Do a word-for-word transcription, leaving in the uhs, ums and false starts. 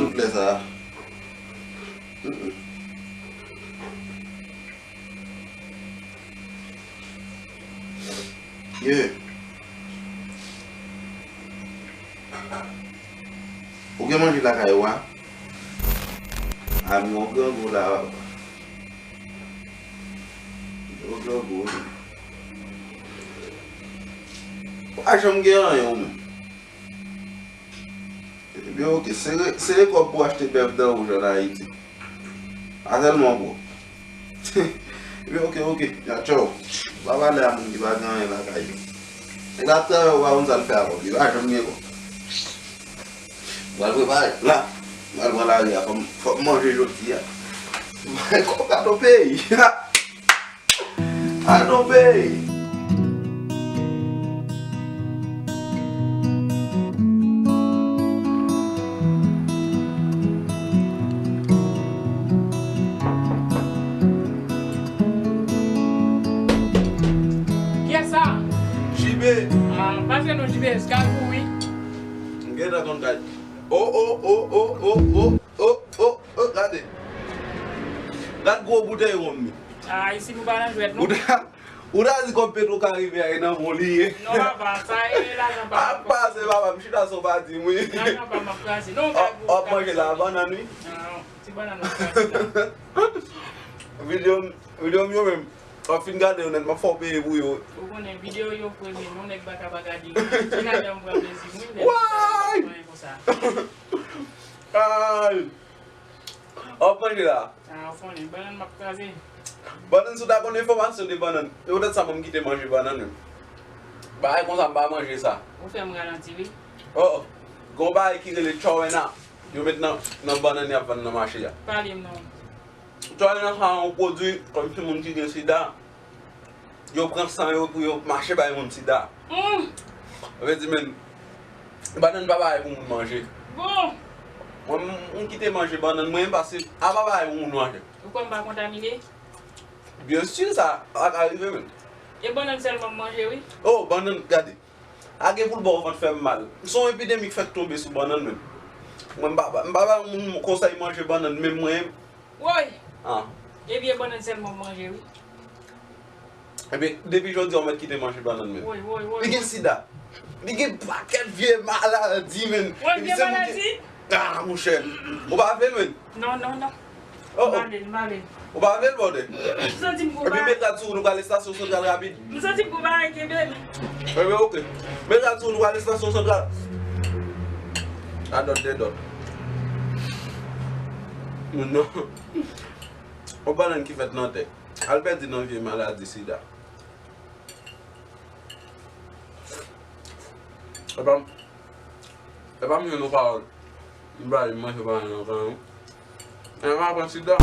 Tout lè sa. Mm, mm. Yeah. Ou gen manje lakay ou a? A, m gon grangou la, papa. M gon grangou, wi. Ou pa janm gen anyen, ou menm. Ebyen, oke, sere, sere kòb pou achte bèf dan wouj ann Ayiti. Pa tèlman gwo. Ebyen, oke, oke. Ya, tchòw. Pa pale a moun ki pa gen anyen lakay yo. Nèg la ap travay, ou pa konn sa l fè a kòb li. Pa janm gen kòb. M pral prepare. La, m pral pran lari a. Fò m, fò m manje jodi a. Kòb gade yon peyi. Gade yon peyi. Kiyès sa? Jibe. Ah, pase non Jibe, se kay ou wi. M gentan konn kay. Oh, oh, oh, oh, oh, oh, oh, oh, oh, gade. Gade gwo boutèy wonm li. Ah, isi nou pa nan jwèt non. Ou ta, ou ta di kòb Petro Karibe a e nan men w li ye. Non, papa, sa e lajan pa m. Ap pase, papa, m chita sou pa di m wi. Lajan pa m ap kraze. Non, w ap, w ap manje la, bannann wi. Ah, ti bannann w ap kraze la. Videyo m, videyo m yo menm. W ap fin gade yo nèt, m ap fè w peye pou yo. Ou konnen videyo yo premye, non, nèg pa ka pa gade yo. Ti lajan m pran plezi m wi, nèg pa ka pa fè anyen konsa. Ay! W ap manje la. Ah, w konnen, bannann m ap kraze. Bannann, si w ta konn enfòmasyon de bannann, se poutèt sa mwen m kite manje bannann menm. Bagay konsa, m pa manje sa. Ou fè m ralanti, wi. Oh, gon bagay ki rele chawena. Yo met nan, nan bannann y ap vann nan mache a. Pale m non. Chawena sa yon pwodui kòmsi moun ki gen sida. Yo pran san yo pou yo mache bay moun sida. Mm. Sa vle di, men, bannann pa bagay pou moun manje. Bon. Mwen, m, m kite manje bannann mwen, paske a pa bagay pou moun manje. Ou kwè m pa kontamine? Byen si sa pa ka rive, men. E bannann sèlman m manje, wi. Oh, bannann, gade. A gen pou l ba w vant fè m mal. Se yon epidemi k fèk tonbe sou bannann, men. Mwen, m pa, m pa bay moun konsèy manje bannann, men mwen, Woy! Ah. Ebyen, bannann sèlman m manje, wi. Ebyen, depi jodi a, w mèt kite manje bannann menm. Woy, woy, woy, woy. Li gen sida. Li gen pakèt vye maladi, menn. Woy, vye maladi? Ah, monchè. Ou pa vle l, menn? Non, non, non. Oh, oh. M pa vle l, m pa vle l. Ou pa vle l, bòdè? M santi m gon bagay. Ebyen, met rad sou ou, nou pral estasyon santral rapid. M santi m gon bagay kenbe m. Ebyen, oke. Met rad sou ou, nou pral estasyon santral. A dòt de dòt. Non. Yon bannann ki fèt nan tè. Al pèdi nan vye maladi sida. Epa, epa m jwenn yon pawòl. M pa vle manje bannann nan kanyon. Epa m ap pran sida.